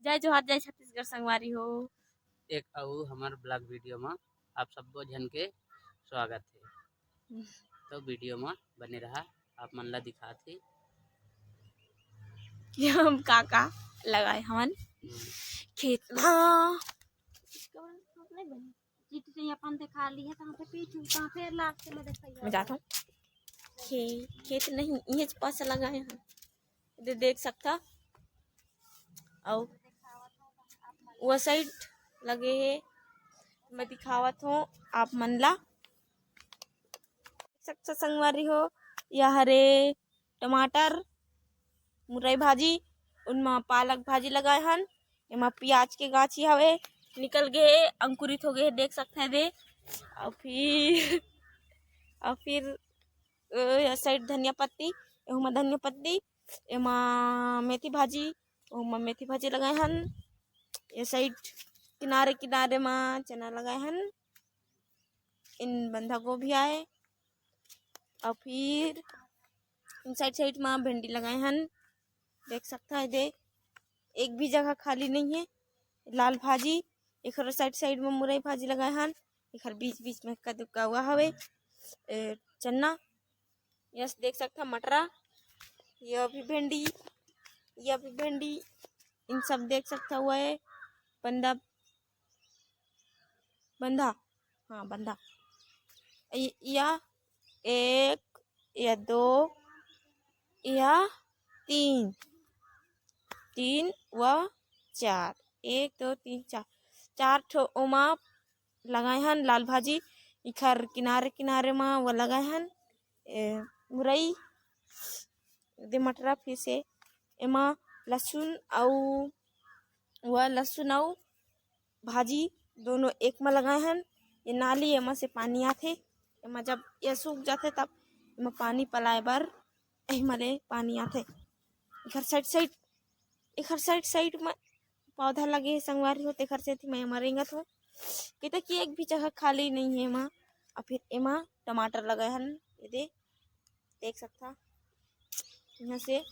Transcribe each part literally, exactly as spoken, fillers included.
जय जोहार, जय छत्तीसगढ़ संगवारी हो। एक अउ हमर vlog video म आप सब्बो झन के स्वागत हे। तो video म बने रहा, आप मन ला दिखात हे। ये हम का का लगाए हवन हम्म। खेत म। चिट्ठी से अपन दिखा ली है, कहाँ पे पीछू, कहाँ पे last में दिखाइए। मैं जाता हूँ। खे-, खेत नहीं, ये पास लगाए हैं। दे-, देख सकता। अउ वो side लगे हे, मैं दिखावत हूँ आप मन ला। देख सकता संगवारी हो, यह हरे टमाटर, मुरई भाजी, उनमा पालक भाजी लगाए हन। एमा प्याज के गाछी हवे, निकल गे हे, अंकुरित हो गे हे, देख सकत हे दे। अउ फिर, अउ फिर, अ, ये side धनिया पत्ती, एहू मा धनिया पत्ती, एमा मेथी भाजी, ओहू मा मेथी भाजी लगाए हन। ये side किनारे किनारे मा चना लगाए हन। इन बंधा गोभी आए, अउ फिर इन side side मा भिंडी लगाए हन। देख सकता है दे, एक भी जगह खाली नहीं है। लाल भाजी, एखर side side मा मुरई भाजी लगाए हन, एखर बीच बीच में कद्दू का हुआ हवे, ए, चन्ना। यस, देख सकता मटरा, ये भी भिंडी, ये भी भिंडी, इन सब देख सकता हुआ है। बंदा, बंधा, हाँ, बंधा। इ-, या एक, या दो, या तीन, तीन व चार, एक, दो, तीन, चार, चार ठो ओमा लगाए हन लाल भाजी। इखर किनारे किनारे मा वो लगाए हन, ए, मुरई, दे मटरा, फिर से एमा लहसुन अउ, वो लहसुन अउ भाजी दोनों एक मा लगाए हन। ये नाली, एमा से पानी आथे, एमा जब ये सूख जाथे तब एमा पानी पलाए बर एमा ले पानी आथे। एखर side side, एखर side side मा पौधा लगे हे संगवारी हो, तेखर सेती मैं एमा रेंगत हूँ। किते कि एक भी जगह खाली नहीं है एमा। अउ फिर एमा टमाटर लगाए हन, ये दे, देख सकता। यहाँ से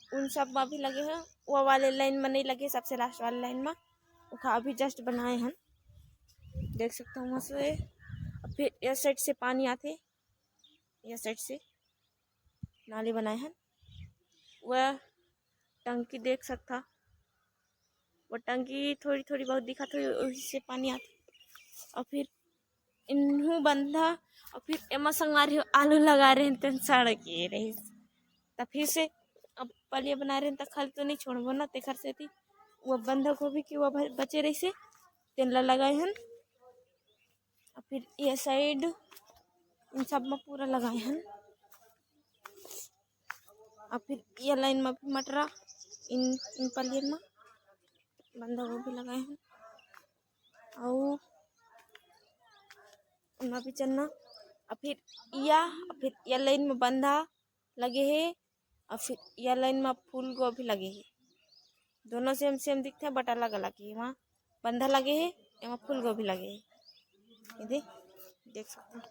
उन सब मा भी लगे हे, वो वाले line मा नहीं लगे, सबसे last वाले line मा। ओखा अभी just बनाए हन, देख सकता हूँ वहाँ से। अउ फिर ये side से पानी आथे, ये side से नाली बनाए हन। वह टंकी देख सकता, वो टंकी थोड़ी थोड़ी बहुत दिखत हे, वही से पानी आथे। अउ फिर इन्हू बंधा, अउ फिर एमा संगवारी हो आलू लगा रहे हैं, तेन सड़ गे रहिस। त फिर से अब पलिया बना रहे हैं, त खाली तो नहीं छोड़बो ना, तेखर सेती वो बंधा गोभी के वो भ-, बचे रहिसे, तेन ला लगाए हन। अउ फिर ये side इन सब मा पूरा लगाए हन। अउ फिर ये line मा भी मटरा, इन, इन पलियन मा बंधा गोभी लगाए हन। अउ एमा भी चन्ना, अउ फिर या, अउ फिर या line मा बंधा लगे हे, अउ फिर या line मा फूल गोभी लगे हे। दोनों same same दिखथे, but अलग अलग हे। एमा बंधा लगे हे, एमा फूल गोभी लगे हे। ये दे, देख सकते हो,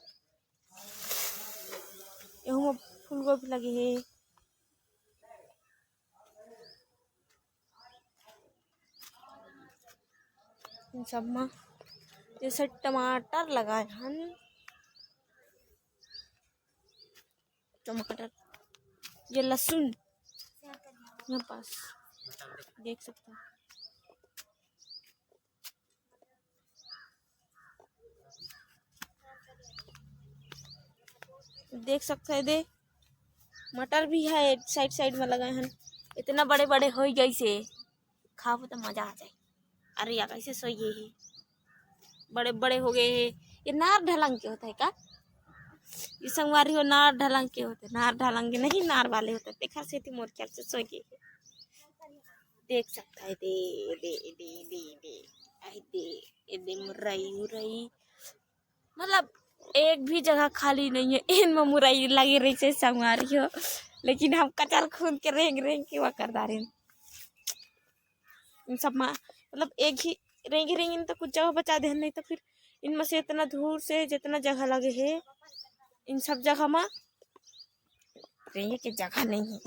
एहू मा फूल गोभी लगे हे। इन सब मा जैसे टमाटर लगाए हन, टमाटर, ये लहसुन, यहाँ पास देख सकते हो, देख सकते हैं दे, मटर भी है side side में लगाए हन, इतना बड़े बड़े हो गए से खाबो तो मजा आ जाए। अरे यार, कैसे सोइए ही, बड़े बड़े हो गए हैं। ये नार ढलंग के होता है का? ये संगवारी हो, नार ढलंग के होते, नार ढलंग के नहीं, नार वाले होते। देखा से थी मोर ख्याल से सोइए ही। देख सकता है, दे, दे, दे, दे, दे, आई दे, ये दे मुरई, मुरई, मतलब एक भी जगह खाली नहीं है। इन में मुरई लगे रही से संगवारी हो, लेकिन हम कचर खून के रेंग रेंग के वा कर डारे। इन सब मा मतलब एक ही रेंगी रेंगी तो कुछ जगह बचा देहन, नहीं तो फिर इनमें से इतना दूर से जितना जगह लगे है, इन सब जगह मा रेंगे के जगह नहीं है।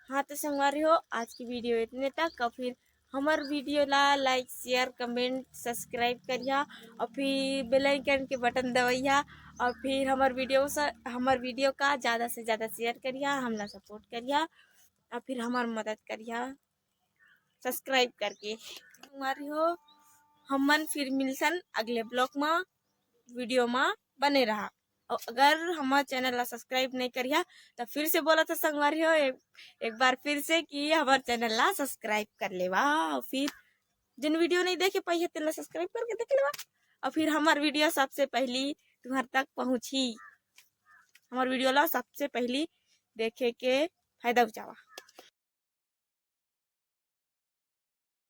हाँ तो संगवारी हो, आज की वीडियो इतने तक। और फिर हमर वीडियो ला like, share, comment, subscribe करिहा और फिर bell icon के button दबइहा और फिर हमर वीडियो स-, हमर वीडियो का ज़्यादा से ज़्यादा share करिहा, हमला support करिहा और फिर हमर मदद करिहा subscribe करके। संगवारी हो, हमन फिर मिलथन अगले vlog मा, वीडियो मा बने रहा। और अगर हमर channel ला subscribe नहीं करिहा तो फिर से बोलत हँव संगवारी हो, एक, एक बार फिर से कि हमर channel ला subscribe कर लेवा। और फिर जिन वीडियो नहीं देखे पाइहा तेन ला subscribe करके देख लेवा। और फिर हमर वीडियो सबसे पहली तुम्हर तक पहुँचही, हमर वीडियो ला सबसे पहली देखे के फायदा उठावा।